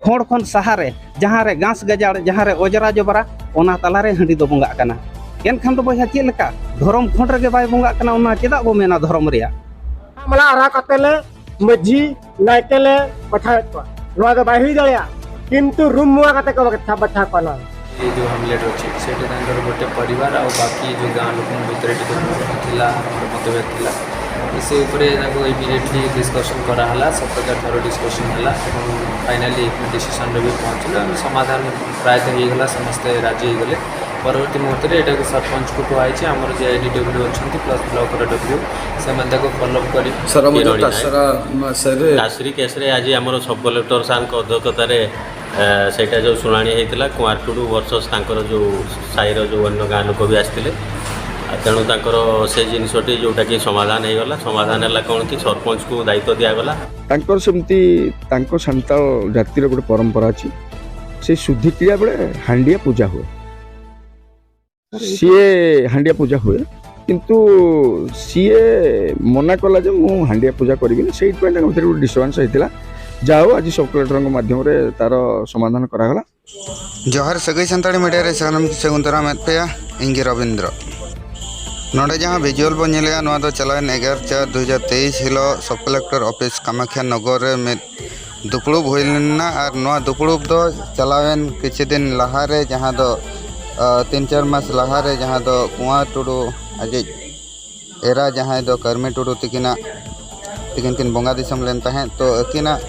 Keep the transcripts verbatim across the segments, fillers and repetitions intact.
ᱦᱚᱲ ᱠᱷᱚᱱ ᱥᱟᱦᱟᱨᱮ, ᱡᱟᱦᱟᱸ ᱨᱮ ᱜᱷᱟᱥ ᱜᱟᱡᱟᱲ, ᱡᱟᱦᱟᱸ ᱨᱮ ᱚᱡᱽᱨᱟ ᱡᱚᱵᱽᱨᱟ, ᱚᱱᱟ ᱛᱟᱞᱟᱨᱮ ᱦᱟᱺᱰᱤ ᱫᱚ ᱵᱚᱸᱜᱟᱜ ᱠᱟᱱᱟ᱾ ᱮᱱᱠᱷᱟᱱ ᱫᱚ ᱵᱚᱭᱦᱟ, ᱪᱮᱫ ᱞᱮᱠᱟ ᱫᱷᱚᱨᱚᱢ ᱠᱷᱚᱸᱰ ᱨᱮᱜᱮ ᱵᱟᱭ ᱵᱚᱸᱜᱟᱜ ᱠᱟᱱᱟ, ᱚᱱᱟ ᱪᱮᱫᱟᱜ ᱵᱚ ᱢᱮᱱᱟ ᱫᱷᱚᱨᱚᱢ ᱨᱮᱭᱟᱜ? ᱢᱟᱞᱟ ᱟᱨᱟᱣ ᱠᱟᱛᱮ ᱞᱮ ᱢᱟᱹᱡᱷᱤ ᱱᱟᱭᱠᱮ ᱞᱮ ᱵᱟᱪᱷᱟᱣᱮᱫ ᱠᱚᱣᱟ᱾ ᱱᱚᱣᱟ ᱫᱚ ᱵᱟᱭ ᱦᱩᱭ ᱫᱟᱲᱮᱭᱟᱜᱼᱟ, ᱠᱤᱱᱛᱩ ᱨᱩᱢ ᱢᱩᱣᱟ ᱠᱟᱛᱮ ᱠᱚ ᱵᱟᱪᱷᱟ-, ᱵᱟᱪᱷᱟᱣ ᱠᱚᱣᱟ ᱱᱚᱣᱟ᱾ ᱮ ଯୋଉ ହାମଲେଟ ଅଛି, ସେଠି ତାଙ୍କର ଗୋଟେ ପରିବାର ଆଉ ବାକି ଯୋଉ ଗାଁ ଲୋକଙ୍କ ଭିତରେ ଟିକେ ଥିଲା, ଆମର ମତଭେଦ ଥିଲା। ତ ସେ ଉପରେ ତାଙ୍କୁ ଇମିଡ଼ିଏଟଲି ଡିସ୍କସନ୍ କରାହେଲା, ସତରଟା ଥର ଡିସ୍କସନ୍ ହେଲା ଏବଂ ଫାଇନାଲି ଡିସିସନ୍ରେ ବି ପହଞ୍ଚିଲୁ। ଆମେ ସମାଧାନ ପ୍ରାୟତଃ ହେଇଗଲା, ସମସ୍ତେ ରାଜି ହେଇଗଲେ। ପରବର୍ତ୍ତୀ ମୁହୂର୍ତ୍ତରେ ଏଟାକୁ ସରପଞ୍ଚକୁ କୁହାଯାଇଛି, ଆମର ଯେ ଆଇ ଡି ଡବ୍ଲ୍ୟୁ ଅଛନ୍ତି ପ୍ଲସ୍ ବ୍ଲକର ଡବ୍ଲ୍ୟୁ, ସେମାନେ ତାକୁ ଫଲୋଅପ୍ କରି ସାର୍, ଆମର ଯୋଉ କିରଣ ନାୟକ। ତାସରା, ମ, ସାର୍। ତାସରୀ କେସ୍ରେ ଆଜି ଆମର ସବ୍ କଲେକ୍ଟର ସାର୍ଙ୍କ ଅଧ୍ୟକ୍ଷତାରେ, ଆ, ସେଇଟା ଯୋଉ ଶୁଣାଣି ହେଇଥିଲା, କୁଆଁର ଟୁଡୁ ଭର୍ସେସ୍ ତାଙ୍କର ଯୋଉ ସାହିର ଯୋଉ ଅନ୍ୟ ଗାଁ ଲୋକ ବି ଆସିଥିଲେ। ଆ, ତେଣୁ ତାଙ୍କର ସେ ଜିନିଷଟି ଯୋଉଟାକି ସମାଧାନ ହେଇଗଲା। ସମାଧାନ ହେଲା କ'ଣ କି, ସରପଞ୍ଚକୁ ଦାୟିତ୍ୱ ଦିଆଗଲା। ତାଙ୍କର ସେମିତି, ତାଙ୍କ ସାନ୍ତାଳ ଜାତିର ଗୋଟେ ପରମ୍ପରା ଅଛି, ସେ ଶୁଦ୍ଧିକ୍ରିୟା ବେଳେ ହାଣ୍ଡିଆ ପୂଜା ହୁଏ। ସିଏ ହାଣ୍ଡିଆ ପୂଜା ହୁଏ, କିନ୍ତୁ ସିଏ ମନା କଲା ଯେ, "ମୁଁ ହାଣ୍ଡିଆ ପୂଜା କରିବିନି।" ସେଇଥିପାଇଁ ତାଙ୍କ ଭିତରେ ଗୋଟେ ଡିଷ୍ଟର୍ବାନ୍ସ ହେଇଥିଲା। ଯାହା ହଉ, ଆଜି ସବ୍ କଲେକ୍ଟରଙ୍କ ମାଧ୍ୟମରେ ତାର ସମାଧାନ କରାଗଲା। ᱡᱚᱦᱟᱨ, ᱥᱟᱹᱜᱟᱹᱭ ᱥᱟᱱᱛᱟᱲᱤ ᱢᱤᱰᱤᱭᱟ ᱨᱮ ᱥᱟᱱᱟᱢ ᱠᱚ ᱥᱟᱹᱜᱩᱱ ᱫᱟᱨᱟᱢᱮᱫ ᱯᱮᱭᱟ᱾ ᱤᱧ ᱜᱮ ᱨᱚᱵᱤᱱᱫᱨᱚ᱾ ᱱᱚᱰᱮ ᱡᱟᱦᱟᱸ ᱵᱷᱤᱡᱩᱣᱟᱞ ᱵᱚᱱ ᱧᱮᱞᱮᱜᱼᱟ, ᱱᱚᱣᱟ ᱫᱚ ᱪᱟᱞᱟᱣᱮᱱ ᱮᱜᱟᱨᱚ ᱪᱟᱨ ᱫᱩ ᱦᱟᱡᱟᱨ ᱛᱮᱭᱤᱥ ᱦᱤᱞᱳᱜ ᱥᱚᱵᱽ ᱠᱚᱞᱮᱠᱴᱚᱨ ᱚᱯᱷᱤᱥ ᱠᱟᱢᱟᱠᱷᱭᱟ ᱱᱚᱜᱚᱨ ᱨᱮ ᱢᱤᱫ ᱫᱩᱯᱲᱩᱵ ᱦᱩᱭ ᱞᱮᱱᱟ᱾ ᱟᱨ ᱱᱚᱣᱟ ᱫᱩᱯᱲᱩᱵ ᱫᱚ ᱪᱟᱞᱟᱣᱮᱱ ᱠᱤᱪᱷᱩ ᱫᱤᱱ ᱞᱟᱦᱟᱨᱮ, ᱡᱟᱦᱟᱸ ᱫᱚ, ᱟ, ᱛᱤᱱ ᱪᱟᱨ ᱢᱟᱥ ᱞᱟᱦᱟᱨᱮ, ᱡᱟᱦᱟᱸ ᱫᱚ ᱠᱩᱸᱣᱟᱨ ᱴᱩᱰᱩ ᱟᱡᱤᱡ ᱮᱨᱟ, ᱡᱟᱦᱟᱸᱭ ᱫᱚ ᱠᱟᱹᱨᱢᱤ ᱴᱩᱰᱩ ᱛᱤᱠᱤᱱᱟᱜ, ᱛᱤᱠᱤᱱ ᱠᱤᱱ ᱵᱚᱸᱜᱟ ᱫᱤᱥᱚᱢ ᱞᱮᱱ ᱛᱟᱦᱮᱸᱫ, ᱛᱚ ᱟᱹᱠᱤᱱᱟᱜ,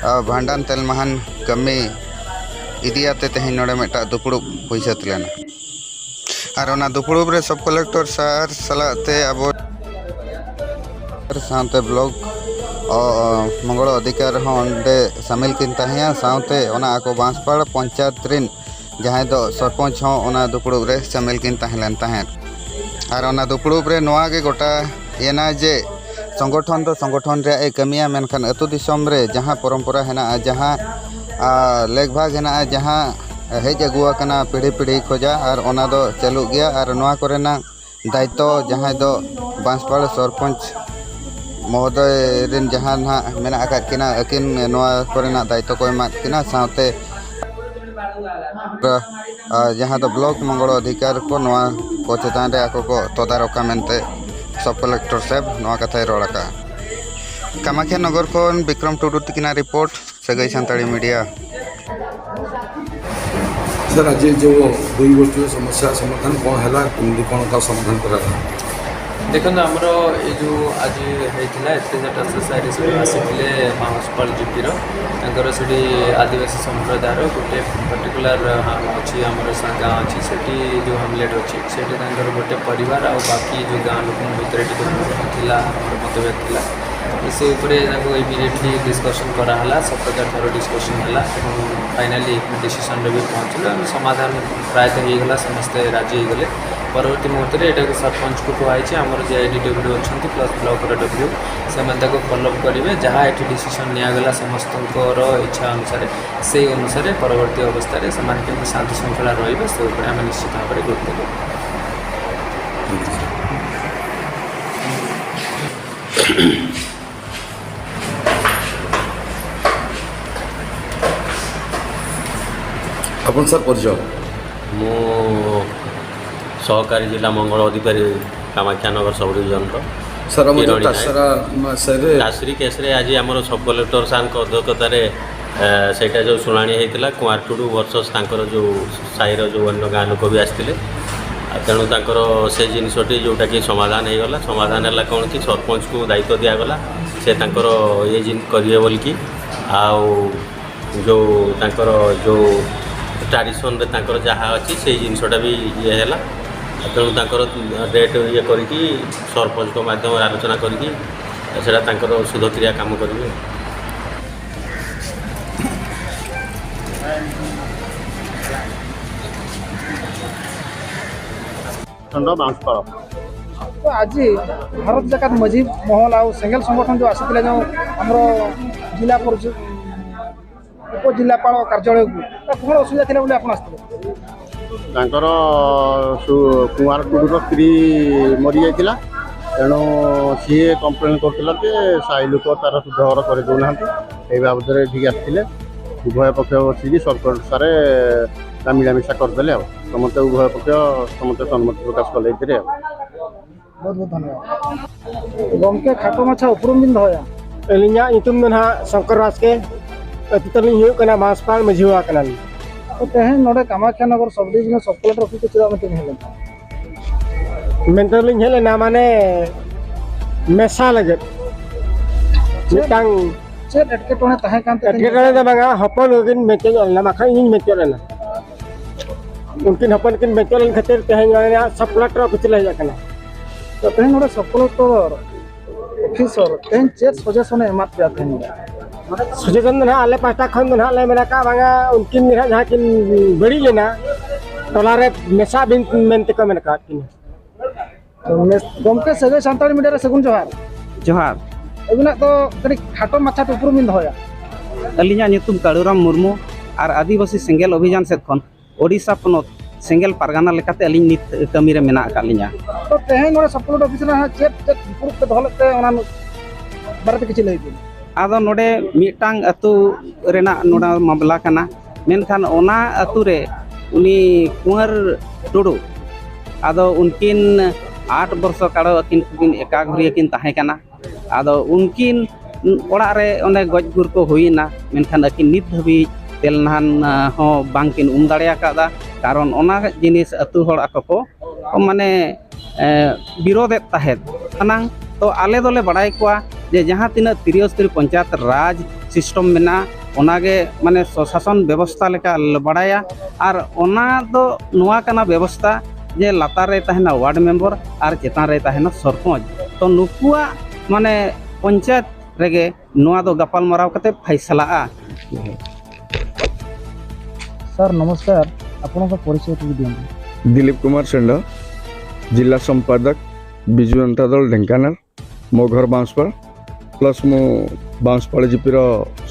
ᱟ, ᱵᱷᱟᱸᱰᱟᱱ ᱛᱮᱞᱢᱟᱦᱟᱱ ᱠᱟᱹᱢᱤ ᱤᱫᱤᱭᱟᱛᱮ ᱛᱮᱦᱮᱧ ᱱᱚᱰᱮ ᱢᱤᱫᱴᱟᱜ ᱫᱩᱯᱲᱩᱵ ᱦᱩᱭ ᱥᱟᱹᱛ ᱞᱮᱱᱟ᱾ ᱟᱨ ᱚᱱᱟ ᱫᱩᱯᱲᱩᱵ ᱨᱮ ᱥᱚᱵᱽ ᱠᱚᱞᱮᱠᱴᱚᱨ ᱥᱟᱨ ᱥᱟᱞᱟᱜ ᱛᱮ ᱟᱵᱚ ᱥᱟᱶᱛᱮ ᱵᱞᱚᱠ, ᱚ, ᱚ, ᱢᱚᱝᱜᱚᱞ ᱚᱫᱷᱤᱠᱟᱨ ᱦᱚᱸ ᱚᱸᱰᱮ ᱥᱟᱢᱤᱞ ᱠᱤᱱ ᱛᱟᱦᱮᱸᱭᱟ᱾ ᱥᱟᱶᱛᱮ ᱚᱱᱟ ᱟᱠᱚ ᱵᱟᱸᱥᱯᱟᱲ ᱯᱚᱧᱪᱟᱭᱮᱛ ᱨᱤᱱ ᱡᱟᱦᱟᱸᱭ ᱫᱚ ᱥᱚᱨᱯᱚᱧᱪ ᱦᱚᱸ ᱚᱱᱟ ᱫᱩᱯᱲᱩᱵ ᱨᱮ ᱥᱟᱢᱤᱞ ᱠᱤᱱ ᱛᱟᱦᱮᱸ ᱞᱮᱱ ᱛᱟᱦᱮᱸᱫ᱾ ᱟᱨ ᱚᱱᱟ ᱫᱩᱯᱲᱩᱵ ᱨᱮ ᱱᱚᱣᱟ ᱜᱮ ᱜᱚᱴᱟ ᱮᱱᱟ ᱡᱮ ᱥᱚᱝᱜᱚᱴᱷᱚᱱ ᱫᱚ ᱥᱚᱝᱜᱚᱴᱷᱚᱱ ᱨᱮᱭᱟᱜ ᱮ ᱠᱟᱹᱢᱤᱭᱟ, ᱢᱮᱱᱠᱷᱟᱱ ᱟᱹᱛᱩ ᱫᱤᱥᱚᱢ ᱨᱮ ᱡᱟᱦᱟᱸ ᱯᱚᱨᱚᱢᱯᱚᱨᱟ ᱦᱮᱱᱟᱜᱼᱟ, ᱡᱟᱦᱟᱸ, ᱟ, ᱞᱮᱠ ᱵᱷᱟᱜᱽ ᱦᱮᱱᱟᱜᱼᱟ, ᱡᱟᱦᱟᱸ ᱦᱮᱡ ᱟᱹᱜᱩ ᱟᱠᱟᱱᱟ ᱯᱤᱲᱦᱤ ᱯᱤᱲᱦᱤ ᱠᱷᱚᱡᱟᱜ, ᱟᱨ ᱚᱱᱟ ᱫᱚ ᱪᱟᱹᱞᱩᱜ ᱜᱮᱭᱟ᱾ ᱟᱨ ᱱᱚᱣᱟ ᱠᱚᱨᱮᱱᱟᱜ ᱫᱟᱭᱤᱛᱛᱚ ᱡᱟᱦᱟᱸᱭ ᱫᱚ ᱵᱟᱸᱥᱯᱟᱲ ᱥᱚᱨᱯᱚᱧᱪ ᱢᱚᱦᱳᱫᱚᱭ ᱨᱮᱱ ᱡᱟᱦᱟᱸ ᱱᱟᱦᱟᱜ ᱢᱮᱱᱟᱜ ᱟᱠᱟᱫ ᱠᱤᱱᱟ, ᱟᱹᱠᱤᱱ ᱱᱚᱣᱟ ᱠᱚᱨᱮᱱᱟᱜ ᱫᱟᱭᱤᱛᱛᱚ ᱠᱚ ᱮᱢᱟᱫ ᱠᱤᱱᱟ, ᱥᱟᱶᱛᱮ ᱟᱨ ᱡᱟᱦᱟᱸ ᱫᱚ ᱵᱞᱚᱠ ᱢᱚᱝᱜᱚᱞ ᱚᱫᱷᱤᱠᱟᱨ ᱠᱚ, ᱱᱚᱣᱟ ᱠᱚ ᱪᱮᱛᱟᱱ ᱨᱮ ᱟᱠᱚ ᱠᱚ ᱛᱚᱫᱟᱨᱚᱠᱟ ᱢᱮᱱᱛᱮ ᱥᱟᱵ ᱠᱚᱞᱮᱠᱴᱚᱨ ᱥᱟᱦᱮᱵᱽ ᱱᱚᱣᱟ ᱠᱟᱛᱷᱟᱭ ᱨᱚᱲ ᱟᱠᱟᱫᱼᱟ᱾ ᱠᱟᱢᱟᱠᱷᱤᱭᱟ ᱱᱚᱜᱚᱨ ᱠᱷᱚᱱ ᱵᱤᱠᱨᱚᱢ ᱴᱩᱰᱩ ᱛᱤᱠᱤᱱᱟᱜ ᱨᱤᱯᱳᱨᱴ, ᱥᱟᱹᱜᱟᱹᱭ ᱥᱟᱱᱛᱟᱲᱤ ᱢᱤᱰᱤᱭᱟ᱾ ସାର୍, ଆଜି ଯେଉଁ ଦୁଇ ଗୋଷ୍ଠୀର ସମସ୍ୟା ସମାଧାନ କ'ଣ ହେଲା, କେମିତି କ'ଣ ତାର ସମାଧାନ କରାଗଲା? ଦେଖନ୍ତୁ, ଆମର ଏଇ ଯେଉଁ ଆଜି ହେଇଥିଲା ଏତେ ଚାରିଟା ସୋସାଇଟି ସବୁ ଆସିଥିଲେ ମାଉସପାଳ ଜିପିର, ତାଙ୍କର ସେଠି ଆଦିବାସୀ ସମ୍ପ୍ରଦାୟର ଗୋଟେ ପର୍ଟିକୁଲାର ଅଛି, ଆମର ସା- ଗାଁ ଅଛି, ସେଠି ଯେଉଁ ହାମଲେଟ୍ ଅଛି, ସେଠି ତାଙ୍କର ଗୋଟେ ପରିବାର ଆଉ ବାକି ଯେଉଁ ଗାଁ ଲୋକଙ୍କ ଭିତରେ ଟିକେ ଥିଲା, ଆମର ମତଭେଦ ଥିଲା। ତ ସେ ଉପରେ ତାଙ୍କୁ ଇମିଡ଼ିଏଟଲି ଡିସ୍କସନ୍ କରାହେଲା, ସତରଟା ଥର ଡିସ୍କସନ୍ ହେଲା ଏବଂ ଫାଇନାଲି ଡିସିସନ୍ରେ ବି ପହଞ୍ଚିଲୁ। ଆମେ ସମାଧାନ ପ୍ରାୟତଃ ହେଇଗଲା, ସମସ୍ତେ ରାଜି ହେଇଗଲେ। ପରବର୍ତ୍ତୀ ମୁହୂର୍ତ୍ତରେ ଏଟାକୁ ସରପଞ୍ଚକୁ କୁହାଯାଇଛି, ଆମର ଯେ ଆଇ ଡି ଡବ୍ଲ୍ୟୁ ଅଛନ୍ତି ପ୍ଲସ୍ ବ୍ଲକର ଡବ୍ଲ୍ୟୁ, ସେମାନେ ତାକୁ ଫଲୋଅପ୍ କରିବେ। ଯାହା ଏଠି ଡିସିସନ୍ ନିଆଗଲା ସମସ୍ତଙ୍କର ଇଚ୍ଛା ଅନୁସାରେ, ସେଇ ଅନୁସାରେ ପରବର୍ତ୍ତୀ ଅବସ୍ଥାରେ ସେମାନେ କେମିତି ଶାନ୍ତି ଶୃଙ୍ଖଳା ରହିବେ, ସେ ଉପରେ ଆମେ ନିଶ୍ଚିତ ଭାବରେ ଗୁରୁତ୍ୱ ଦେବୁ। ଆପଣ ସାର୍, ପରିଚୟ? ମୁଁ ସହକାରୀ ଜିଲ୍ଲା ମଙ୍ଗଳ ଅଧିକାରୀ, କାମାକ୍ଷାନଗର ସବ୍ ଡିଭିଜନର। ସାର୍, ଆମ ଯେଉଁ କିରଣୀ ନାୟକ। ତାସରା ମ- ସାର୍ରେ ତାସରି କେସ୍ରେ ଆଜି ଆମର ସବ୍ କଲେକ୍ଟର ସାର୍ଙ୍କ ଅଧ୍ୟକ୍ଷତାରେ, ଏ, ସେଇଟା ଯେଉଁ ଶୁଣାଣି ହେଇଥିଲା, କୁଆଁର ଟୁଡୁ ଭର୍ସେସ୍ ତାଙ୍କର ଯେଉଁ ସାହିର ଯେଉଁ ଅନ୍ୟ ଗାଁ ଲୋକ ବି ଆସିଥିଲେ। ଆଉ ତେଣୁ ତାଙ୍କର ସେ ଜିନିଷଟି ଯେଉଁଟାକି ସମାଧାନ ହେଇଗଲା। ସମାଧାନ ହେଲା କ'ଣ କି, ସରପଞ୍ଚକୁ ଦାୟିତ୍ୱ ଦିଆଗଲା, ସେ ତାଙ୍କର ଇଏ ଜିନ୍ କରିବେ ବୋଲିକି। ଆଉ ଯେଉଁ ତାଙ୍କର ଯେଉଁ ଟ୍ରାଡ଼ିସନ୍ରେ ତାଙ୍କର ଯାହା ଅଛି, ସେଇ ଜିନିଷଟା ବି ଇଏ ହେଲା। ତେଣୁ ତାଙ୍କର ଡେଟ୍ ଇଏ କରିକି, ସରପଞ୍ଚଙ୍କ ମାଧ୍ୟମରେ ଆଲୋଚନା କରିକି ସେଇଟା ତାଙ୍କର ଶୁଦ୍ଧକ୍ରିୟା କାମ କରିବେ। ଖଣ୍ଡ ବାଉଁଶପାଳ। ତ ଆଜି ଭାରତ ଜାକାତ ମଝି ମହଲ ଆଉ ସେଙ୍ଗେଲ ସଂଗଠନ ଯେଉଁ ଆସିଥିଲେ, ଯେଉଁ ଆମର ଜିଲ୍ଲା ପରିଷଦ ଉପଜିଲ୍ଲାପାଳ କାର୍ଯ୍ୟାଳୟକୁ, ତା କ'ଣ ଅସୁବିଧା ଥିଲା ବୋଲି ଆପଣ ଆସିଥିଲେ? ତାଙ୍କର ସୁ- କୁଆଁର ଟୁଡୁର ସ୍ତ୍ରୀ ମରିଯାଇଥିଲା। ତେଣୁ ସିଏ କମ୍ପ୍ଲେନ୍ କରୁଥିଲା ଯେ ସାହି ଲୋକ ତାର ସୁଧଘର କରିଦେଉନାହାନ୍ତି। ଏଇ ବାବଦରେ ଏଠିକି ଆସିଥିଲେ। ଉଭୟ ପକ୍ଷ ବସିକି ସର୍କଲ ଅନୁସାରେ ତା ମିଳାମିଶା କରିଦେଲେ ଆଉ। ସମସ୍ତେ, ଉଭୟ ପକ୍ଷ ସମସ୍ତେ ସମ୍ମତି ପ୍ରକାଶ କଲେ ଏଥିରେ ଆଉ। ᱵᱚᱦᱩᱛ ᱵᱚᱦᱩᱛ ᱫᱷᱚᱱᱭᱚᱵᱟᱫ᱾ ᱜᱚᱢᱠᱮ, ᱠᱷᱟᱴᱚ ᱢᱟᱪᱷᱟ ᱩᱯᱨᱩᱢ ᱵᱤᱱ ᱫᱚᱦᱚᱭᱟ᱾ ᱟᱹᱞᱤᱧᱟᱜ ᱧᱩᱛᱩᱢ ᱫᱚ ᱱᱟᱦᱟᱜ ᱥᱚᱝᱠᱚᱨ ᱵᱟᱥᱠᱮ᱾ ᱟᱹᱛᱩ ᱛᱟᱹᱞᱤᱧ ᱦᱩᱭᱩᱜ ᱠᱟᱱᱟ ᱢᱟᱥᱯᱟᱲ, ᱢᱟᱹᱡᱷᱤ ᱵᱟᱵᱟ ᱠᱟᱱᱟᱞᱤᱧ᱾ ᱛᱚ, ᱛᱮᱦᱮᱧ ᱱᱚᱰᱮ ᱠᱟᱢᱟᱠᱷᱤᱭᱟ ᱱᱚᱜᱚᱨ ᱥᱚᱵᱽ ᱰᱤᱵᱷᱤᱡᱚᱱᱟᱞ ᱥᱚᱵᱽ ᱠᱚᱞᱮᱠᱴᱚᱨ ᱚᱯᱷᱤᱥ ᱨᱮ ᱪᱮᱫᱟᱜ ᱵᱤᱱ ᱦᱮᱡ ᱞᱮᱱᱟ? ᱢᱮᱱᱛᱮ ᱞᱤᱧ ᱦᱮᱡ ᱞᱮᱱᱟ, ᱢᱟᱱᱮ ᱢᱮᱥᱟ ᱞᱟᱹᱜᱤᱫ ᱢᱤᱫᱴᱟᱝ ᱪᱮᱫ ᱮᱴᱠᱮᱴᱚᱬᱮ ᱛᱟᱦᱮᱸ ᱠᱟᱱ ᱛᱮ ᱮᱴᱠᱮᱴᱚᱬᱮ ᱫᱚ ᱵᱟᱝᱟ, ᱦᱚᱯᱚᱱ ᱜᱮᱠᱤᱱ ᱢᱮᱪᱮᱫ ᱞᱮᱱᱟ, ᱵᱟᱠᱷᱟᱱ ᱤᱧᱤᱧ ᱢᱮᱪᱮᱫ ᱞᱮᱱᱟ᱾ ᱩᱱᱠᱤᱱ ᱦᱚᱯᱚᱱ ᱠᱤᱱ ᱢᱮᱪᱮᱫ ᱞᱮᱱ ᱠᱷᱟᱹᱛᱤᱨ ᱛᱮᱦᱮᱧ ᱱᱚᱰᱮ ᱥᱟᱵ ᱠᱚᱞᱮᱠᱴᱚᱨ ᱚᱯᱷᱤᱥ ᱞᱮ ᱦᱮᱡ ᱟᱠᱟᱱᱟ᱾ ᱛᱚ, ᱛᱮᱦᱮᱧ ᱱᱚᱰᱮ ᱥᱚᱵᱽ ᱠᱚᱞᱮᱠᱴᱚᱨ ᱚᱯᱷᱤᱥᱚᱨ ᱛᱮᱦᱮᱧ ᱪᱮᱫ ᱥᱚᱡᱮᱥᱚᱱᱮ ᱮᱢᱟᱫ ᱯᱮᱭᱟ ᱛᱮᱦᱮᱧ ᱫᱚ? ᱥᱚᱡᱮᱥᱚᱱ ᱫᱚ ᱱᱟᱦᱟᱜ ᱟᱞᱮ ᱯᱟᱦᱴᱟ ᱠᱷᱚᱱ ᱫᱚ ᱱᱟᱦᱟᱜ ᱞᱮ ᱢᱮᱱ ᱟᱠᱟᱫ, ᱵᱟᱝᱟ, ᱩᱱᱠᱤᱱ ᱜᱮ ᱱᱟᱦᱟᱜ ᱡᱟᱦᱟᱸ ᱠᱤᱱ ᱵᱟᱹᱲᱤᱡ ᱞᱮᱱᱟ, ᱴᱚᱞᱟ ᱨᱮ ᱢᱮᱥᱟ ᱵᱤᱱ ᱢᱮᱱ ᱛᱮᱠᱚ ᱢᱮᱱ ᱟᱠᱟᱫ ᱠᱤᱱᱟ᱾ ᱛᱚ, ᱢᱮᱥ-, ᱜᱚᱢᱠᱮ, ᱥᱟᱹᱜᱟᱹᱭ ᱥᱟᱱᱛᱟᱲᱤ ᱢᱤᱰᱤᱭᱟ ᱨᱮ ᱥᱟᱹᱜᱩᱱ ᱡᱚᱦᱟᱨ᱾ ᱡᱚᱦᱟᱨ᱾ ᱟᱹᱵᱤᱱᱟᱜ ᱫᱚ ᱠᱟᱹᱴᱤᱡ ᱠᱷᱟᱴᱚ ᱢᱟᱪᱷᱟᱛᱮ ᱩᱯᱨᱩᱢ ᱵᱤᱱ ᱫᱚᱦᱚᱭᱟ᱾ ᱟᱹᱞᱤᱧᱟᱜ ᱧᱩᱛᱩᱢ ᱠᱟᱹᱲᱩᱨᱟᱢ ᱢᱩᱨᱢᱩ ᱟᱨ ᱟᱹᱫᱤᱵᱟᱹᱥᱤ ᱥᱮᱸᱜᱮᱞ ᱚᱵᱷᱤᱡᱟᱱ ᱥᱮᱫ ᱠᱷᱚᱱ ᱳᱰᱤᱥᱟ ᱯᱚᱱᱚᱛ ᱥᱮᱸᱜᱮᱞ ᱯᱟᱨᱜᱟᱱᱟ ᱞᱮᱠᱟᱛᱮ ᱟᱹᱞᱤᱧ ᱱᱤᱛ ᱠᱟᱹᱢᱤ ᱨᱮ ᱢᱮᱱᱟᱜ ᱟᱠᱟᱫ ᱞᱤᱧᱟ᱾ ᱛᱚ, ᱛᱮᱦᱮᱧ ᱱᱚᱰᱮ ᱥᱚᱵᱽ ᱠᱚᱞᱮᱠᱴᱚᱨ ᱚᱯᱷᱤᱥ ᱨᱮ ᱦᱟᱸᱜ ᱪᱮᱫ ᱪᱮᱫ ᱫᱩᱯᱲᱩᱵ ᱯᱮ ᱫᱚᱦᱚ ᱞᱮᱫ ᱛᱮ, ᱚᱱᱟ ᱵᱟᱨᱮᱛᱮ ᱠᱤᱪᱷᱩ ᱞᱟᱹᱭ ᱵᱤᱱ᱾ ᱟᱫᱚ ᱱᱚᱰᱮ ᱢᱤᱫᱴᱟᱝ ᱟᱹᱛᱩ ᱨᱮᱱᱟᱜ ᱱᱚᱰᱮ ᱢᱟᱢᱞᱟ ᱠᱟᱱᱟ, ᱢᱮᱱᱠᱷᱟᱱ ᱚᱱᱟ ᱟᱹᱛᱩ ᱨᱮ ᱩᱱᱤ ᱠᱩᱸᱣᱟᱨ ᱴᱩᱰᱩ, ᱟᱫᱚ ᱩᱱᱠᱤᱱ ᱟᱴ ᱵᱚᱨᱥᱚ ᱠᱟᱲᱚ ᱟᱹᱠᱤᱱ ᱠᱤᱱ ᱮᱠᱟ ᱜᱷᱩᱨᱤᱭᱟᱹ ᱠᱤᱱ ᱛᱟᱦᱮᱸ ᱠᱟᱱᱟ᱾ ᱟᱫᱚ ᱩᱱᱠᱤᱱ ᱚᱲᱟᱜ ᱨᱮ ᱚᱸᱰᱮ ᱜᱚᱡ ᱜᱩᱨ ᱠᱚ ᱦᱩᱭᱮᱱᱟ, ᱢᱮᱱᱠᱷᱟᱱ ᱟᱹᱠᱤᱱ ᱱᱤᱛ ᱫᱷᱟᱹᱵᱤᱡ ᱛᱮᱞᱱᱟᱦᱟᱱ ᱦᱚᱸ ᱵᱟᱝᱠᱤᱱ ᱩᱢ ᱫᱟᱲᱮ ᱟᱠᱟᱫᱟ᱾ ᱠᱟᱨᱚᱱ ᱚᱱᱟ ᱡᱤᱱᱤᱥ ᱟᱹᱛᱩ ᱦᱚᱲ ᱟᱠᱚ ᱠᱚ ᱢᱟᱱᱮ ᱮ, ᱵᱤᱨᱳᱫᱮᱫ ᱛᱟᱦᱮᱸᱫ ᱠᱟᱱᱟ᱾ ᱛᱚ ᱟᱞᱮ ᱫᱚᱞᱮ ᱵᱟᱲᱟᱭ ᱠᱚᱣᱟ ᱡᱮ ᱡᱟᱦᱟᱸ ᱛᱤᱱᱟᱹᱜ ᱛᱤᱨᱭᱳ ᱥᱛᱨᱤ ᱯᱚᱧᱪᱟᱭᱮᱛ ᱨᱟᱡᱽ ᱥᱤᱥᱴᱚᱢ ᱢᱮᱱᱟᱜᱼᱟ, ᱚᱱᱟᱜᱮ ᱢᱟᱱᱮ ᱥᱚᱥᱟᱥᱚᱱ ᱵᱮᱵᱚᱥᱛᱷᱟ ᱞᱮᱠᱟ ᱞᱮ ᱵᱟᱲᱟᱭᱟ᱾ ᱟᱨ ᱚᱱᱟ ᱫᱚ ᱱᱚᱣᱟ ᱠᱟᱱᱟ ᱵᱮᱵᱚᱥᱛᱷᱟ ᱡᱮ ᱞᱟᱛᱟᱨ ᱨᱮ ᱛᱟᱦᱮᱱᱟ ᱣᱟᱨᱰ ᱢᱮᱢᱵᱚᱨ ᱟᱨ ᱪᱮᱛᱟᱱ ᱨᱮ ᱛᱟᱦᱮᱱᱟ ᱥᱚᱨᱯᱚᱧᱪ᱾ ᱛᱚ ᱱᱩᱠᱩᱣᱟᱜ ᱢᱟᱱᱮ ᱯᱚᱧᱪᱟᱭᱮᱛ ᱨᱮᱜᱮ ᱱᱚᱣᱟ ᱫᱚ ᱜᱟᱯᱟᱞ ᱢᱟᱨᱟᱣ ᱠᱟᱛᱮ ᱯᱷᱟᱭᱥᱟᱞᱟᱜᱼᱟ᱾ ସାର୍ ନମସ୍କାର, ଆପଣଙ୍କ ପରିଚୟ ଟିକେ ଦିଅନ୍ତୁ। ଦିଲ୍ଲୀପ କୁମାର ଷେଣ୍ଢ, ଜିଲ୍ଲା ସମ୍ପାଦକ ବିଜୁ ଜନତା ଦଳ ଢେଙ୍କାନାଳ। ମୋ ଘର ବାଉଁଶପାଳ, ପ୍ଲସ୍ ମୁଁ ବାଉଁଶପାଳ ଜିପିର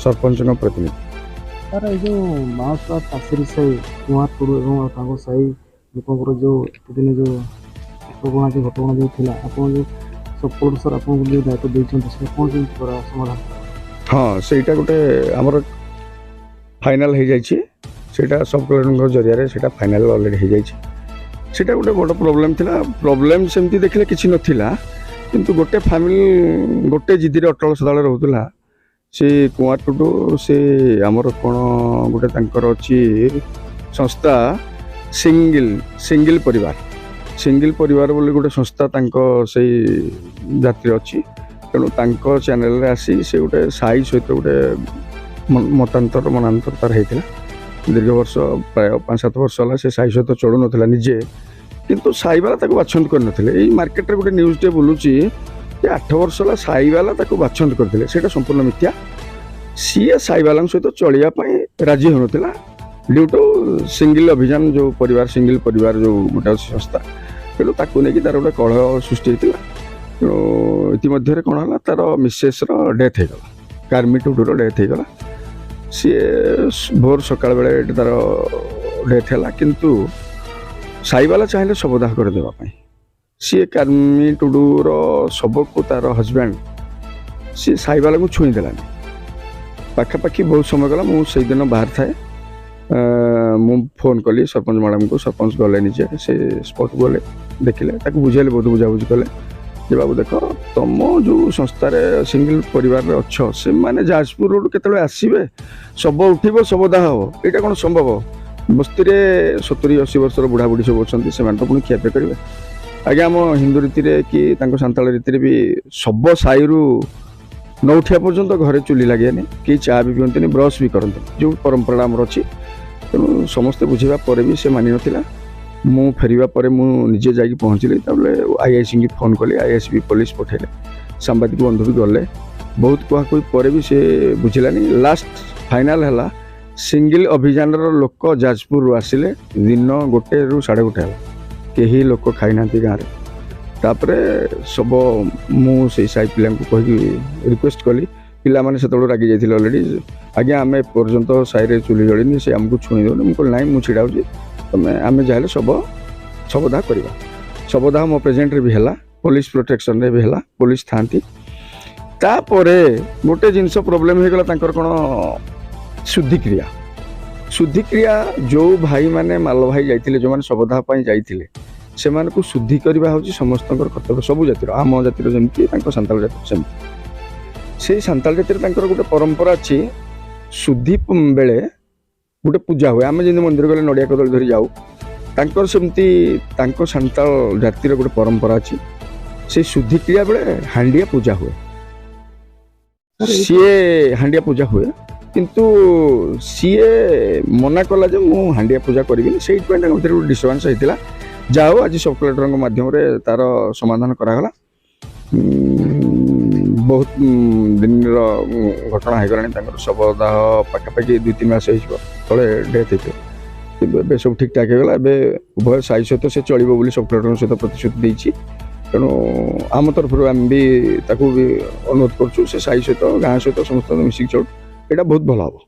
ସରପଞ୍ଚଙ୍କ ପ୍ରତିନିଧି। ସାର୍, ଏଇ ଯେଉଁ ବାଉଁଶପାଳ ତାସିରି ସାହି କୁମାର ଟୁଡ଼ୁ ଏବଂ ତାଙ୍କ ସାହି ଲୋକଙ୍କର ଯେଉଁ ଏତେ ଦିନ ଯେଉଁ ପ୍ରବଣ ଯେଉଁ ଘଟଣା ଯେଉଁ ଥିଲା, ଆପଣ ଯେଉଁ ସବ୍ କଲେକ୍ଟର ସାର୍ ଆପଣଙ୍କୁ ଯେଉଁ ଦାୟିତ୍ୱ ଦେଇଛନ୍ତି, ସେଟା କ'ଣ କେମିତି କରା ସମାଧାନ? ହଁ, ସେଇଟା ଗୋଟେ ଆମର ଫାଇନାଲ୍ ହେଇଯାଇଛି। ସେଇଟା ସବ୍ କଲେକ୍ଟରଙ୍କ ଜରିଆରେ ସେଇଟା ଫାଇନାଲ୍ ଅଲରେଡ଼ି ହେଇଯାଇଛି। ସେଇଟା ଗୋଟେ ବଡ଼ ପ୍ରୋବ୍ଲେମ୍ ଥିଲା। ପ୍ରୋବ୍ଲେମ୍ ସେମିତି ଦେଖିଲେ କିଛି ନଥିଲା, କିନ୍ତୁ ଗୋଟେ ଫ୍ୟାମିଲି ଗୋଟେ ଜିଦିରେ ଅଟଳ ସଦାବେଳେ ରହୁଥିଲା। ସେ କୁଆଁ ଟୁଡୁ, ସେ ଆମର କ'ଣ ଗୋଟେ ତାଙ୍କର ଅଛି ସଂସ୍ଥା, ସିଙ୍ଗିଲ୍ ସିଙ୍ଗିଲ୍ ପରିବାର, ସିଙ୍ଗିଲ୍ ପରିବାର ବୋଲି ଗୋଟେ ସଂସ୍ଥା ତାଙ୍କ ସେଇ ଜାତିରେ ଅଛି। ତେଣୁ ତାଙ୍କ ଚ୍ୟାନେଲରେ ଆସି ସେ ଗୋଟେ ସାଇ ସହିତ ଗୋଟେ ମ- ମତାନ୍ତର ମନାନ୍ତର ତାର ହେଇଥିଲା। ଦୀର୍ଘ ବର୍ଷ, ପ୍ରାୟ ପାଞ୍ଚ ସାତ ବର୍ଷ ହେଲା ସେ ସାଇ ସହିତ ଚଳୁନଥିଲା ନିଜେ, କିନ୍ତୁ ସାଇବାଲା ତାକୁ ବାଛନ୍ଦ କରିନଥିଲେ। ଏଇ ମାର୍କେଟରେ ଗୋଟେ ନ୍ୟୁଜ୍ଟେ ବୁଲୁଛି ଯେ ଆଠ ବର୍ଷ ହେଲା ସାଇବାଲା ତାକୁ ବାଛନ୍ଦ କରିଥିଲେ, ସେଇଟା ସମ୍ପୂର୍ଣ୍ଣ ମିଥ୍ୟା। ସିଏ ସାଇବାଲାଙ୍କ ସହିତ ଚଳିବା ପାଇଁ ରାଜି ହେଉନଥିଲା, ଡ୍ୟୁ ଟୁ ସିଙ୍ଗିଲ୍ ଅଭିଯାନ, ଯେଉଁ ପରିବାର, ସିଙ୍ଗିଲ୍ ପରିବାର ଯେଉଁ ଗୋଟେ ଅଛି ସଂସ୍ଥା, ତେଣୁ ତାକୁ ନେଇକି ତାର ଗୋଟେ କଳହ ସୃଷ୍ଟି ହେଇଥିଲା। ତେଣୁ ଇତିମଧ୍ୟରେ କ'ଣ ହେଲା, ତାର ମିସେସ୍ର ଡେଥ୍ ହେଇଗଲା, କାର୍ମି ଟୁଡୁର ଡେଥ୍ ହେଇଗଲା। ସିଏ ଭୋର ସକାଳ ବେଳେ ଏଠି ତାର ଡେଥ୍ ହେଲା, କିନ୍ତୁ ସାଇବାଲା ଚାହିଁଲେ ଶବଦାହ କରିଦେବା ପାଇଁ। ସିଏ କାର୍ମି ଟୁଡୁର ଶବକୁ ତାର ହଜବ୍ୟାଣ୍ଡ ସିଏ ସାଇବାଲାକୁ ଛୁଇଁ ଦେଲାନି। ପାଖାପାଖି ବହୁତ ସମୟ ଗଲା, ମୁଁ ସେଇଦିନ ବାହାରେ ଥାଏ। ଅ, ମୁଁ ଫୋନ୍ କଲି ସରପଞ୍ଚ ମ୍ୟାଡ଼ାମକୁ, ସରପଞ୍ଚ ଗଲେ ନିଜେ ସେ ସ୍ପଟ୍କୁ ଗଲେ, ଦେଖିଲେ, ତାକୁ ବୁଝେଇଲେ, ବହୁତ ବୁଝାବୁଝି କଲେ ଯେ ବାବୁ ଦେଖ, ତମ ଯେଉଁ ସଂସ୍ଥାରେ ସିଙ୍ଗିଲ୍ ପରିବାରରେ ଅଛ, ସେମାନେ ଯାଜପୁର ରୋଡ଼ କେତେବେଳେ ଆସିବେ, ଶବ ଉଠିବ, ଶବଦାହ ହବ, ଏଇଟା କ'ଣ ସମ୍ଭବ? ବସ୍ତିରେ ସତୁରି ଅଶୀ ବର୍ଷର ବୁଢ଼ାବୁଢ଼ୀ ସବୁ ଅଛନ୍ତି, ସେମାନେ ତ ପୁଣି ଖିଆପିଆ କରିବେ। ଆଜ୍ଞା, ଆମ ହିନ୍ଦୁ ରୀତିରେ କି ତାଙ୍କ ସାନ୍ତାଳ ରୀତିରେ ବି ଶବ ସାହିରୁ ନ ଉଠିବା ପର୍ଯ୍ୟନ୍ତ ଘରେ ଚୁଲି ଲାଗେନି, କେହି ଚା ବି ପିଅନ୍ତିନି, ବ୍ରସ୍ ବି କରନ୍ତିନି, ଯେଉଁ ପରମ୍ପରାଟା ଆମର ଅଛି। ତେଣୁ ସମସ୍ତେ ବୁଝିବା ପରେ ବି ସେ ମାନିନଥିଲା। ମୁଁ ଫେରିବା ପରେ ମୁଁ ନିଜେ ଯାଇକି ପହଞ୍ଚିଲି, ତାପରେ ଆଇଆଇସିଙ୍କୁ ଫୋନ୍ କଲି, ଆଇଆଇସି ବି ପୋଲିସ ପଠେଇଲେ, ସାମ୍ବାଦିକ ବନ୍ଧୁ ବି ଗଲେ, ବହୁତ କୁହାକୁହି ପରେ ବି ସେ ବୁଝିଲାନି। ଲାଷ୍ଟ ଫାଇନାଲ୍ ହେଲା, ସିଙ୍ଗିଲ୍ ଅଭିଯାନର ଲୋକ ଯାଜପୁରରୁ ଆସିଲେ ଦିନ ଗୋଟେରୁ ସାଢ଼େ ଗୋଟେ ହେଲା, କେହି ଲୋକ ଖାଇନାହାନ୍ତି ଗାଁରେ। ତାପରେ ଶବ ମୁଁ ସେଇ ସାହି ପିଲାଙ୍କୁ କହିକି ରିକ୍ୱେଷ୍ଟ କଲି, ପିଲାମାନେ ସେତେବେଳେ ରାଗି ଯାଇଥିଲେ ଅଲରେଡ଼ି। ଆଜ୍ଞା, ଆମେ ଏପର୍ଯ୍ୟନ୍ତ ସାହିରେ ଚୁଲି ଜଳିନି, ସେ ଆମକୁ ଛୁଇଁ ଦେଉନି। ମୁଁ କହିଲି, ନାଇଁ, ମୁଁ ଛିଡ଼ା ହେଉଛି, ତମେ, ଆମେ ଯାହା ହେଲେ ଶବ ଶବଦାହ କରିବା। ଶବଦାହ ମୋ ପ୍ରେଜେଣ୍ଟରେ ବି ହେଲା। ପୋଲିସ ପ୍ରୋଟେକ୍ସନରେ ବି ହେଲା, ପୋଲିସ ଥାଆନ୍ତି। ତାପରେ ଗୋଟେ ଜିନିଷ ପ୍ରୋବ୍ଲେମ ହେଇଗଲା ତାଙ୍କର କ'ଣ, ଶୁଦ୍ଧିକ୍ରିୟା। ଶୁଦ୍ଧିକ୍ରିୟା ଯେଉଁ ଭାଇମାନେ ମାଲ ଭାଇ ଯାଇଥିଲେ, ଯେଉଁମାନେ ଶବଦାହ ପାଇଁ ଯାଇଥିଲେ, ସେମାନଙ୍କୁ ଶୁଦ୍ଧି କରିବା ହେଉଛି ସମସ୍ତଙ୍କର କର୍ତ୍ତବ୍ୟ, ସବୁ ଜାତିର, ଆମ ଜାତିର ଯେମିତି ତାଙ୍କ ସାନ୍ତାଳ ଜାତିର ସେମିତି। ସେଇ ସାନ୍ତାଳ ଜାତିରେ ତାଙ୍କର ଗୋଟେ ପରମ୍ପରା ଅଛି, ଶୁଦ୍ଧି ପ- ବେଳେ ଗୋଟେ ପୂଜା ହୁଏ। ଆମେ ଯେମିତି ମନ୍ଦିର ଗଲେ ନଡ଼ିଆ କଦଳୀ ଧରି ଯାଉ, ତାଙ୍କର ସେମିତି, ତାଙ୍କ ସାନ୍ତାଳ ଜାତିର ଗୋଟେ ପରମ୍ପରା ଅଛି। ସେଇ ଶୁଦ୍ଧିକ୍ରିୟା ବେଳେ ହାଣ୍ଡିଆ ପୂଜା ହୁଏ। ସିଏ ହାଣ୍ଡିଆ ପୂଜା ହୁଏ, କିନ୍ତୁ ସିଏ ମନା କଲା ଯେ ମୁଁ ହାଣ୍ଡିଆ ପୂଜା କରିବିନି। ସେଇଥିପାଇଁ ତାଙ୍କ ଭିତରେ ଗୋଟେ ଡିଷ୍ଟର୍ବାନ୍ସ ହେଇଥିଲା। ଯାହା ହଉ, ଆଜି ସବ୍ କଲେକ୍ଟରଙ୍କ ମାଧ୍ୟମରେ ତାର ସମାଧାନ କରାଗଲା। ଉଁ, ବହୁତ, ଉଁ, ଦିନର, ଉଁ, ଘଟଣା ହେଇଗଲାଣି। ତାଙ୍କର ଶବଦାହ ପାଖାପାଖି ଦୁଇ ତିନି ମାସ ହେଇଯିବ, ତଳେ ଡେଥ୍ ହେଇଥିବ। କିନ୍ତୁ ଏବେ ସବୁ ଠିକ୍ ଠାକ୍ ହେଇଗଲା। ଏବେ ଉଭୟ ସାହି ସହିତ ସେ ଚଳିବ ବୋଲି ସବ୍ କଲେକ୍ଟରଙ୍କ ସହିତ ପ୍ରତିଶ୍ରୁତି ଦେଇଛି। ତେଣୁ ଆମ ତରଫରୁ ଆମେ ବି ତାକୁ ବି ଅନୁରୋଧ କରୁଛୁ, ସେ ସାହି ସହିତ, ଗାଁ ସହିତ, ସମସ୍ତଙ୍କ ସହିତ ମିଶିକି ଚଳୁ। ଏଇଟା ବହୁତ ଭଲ ହବ।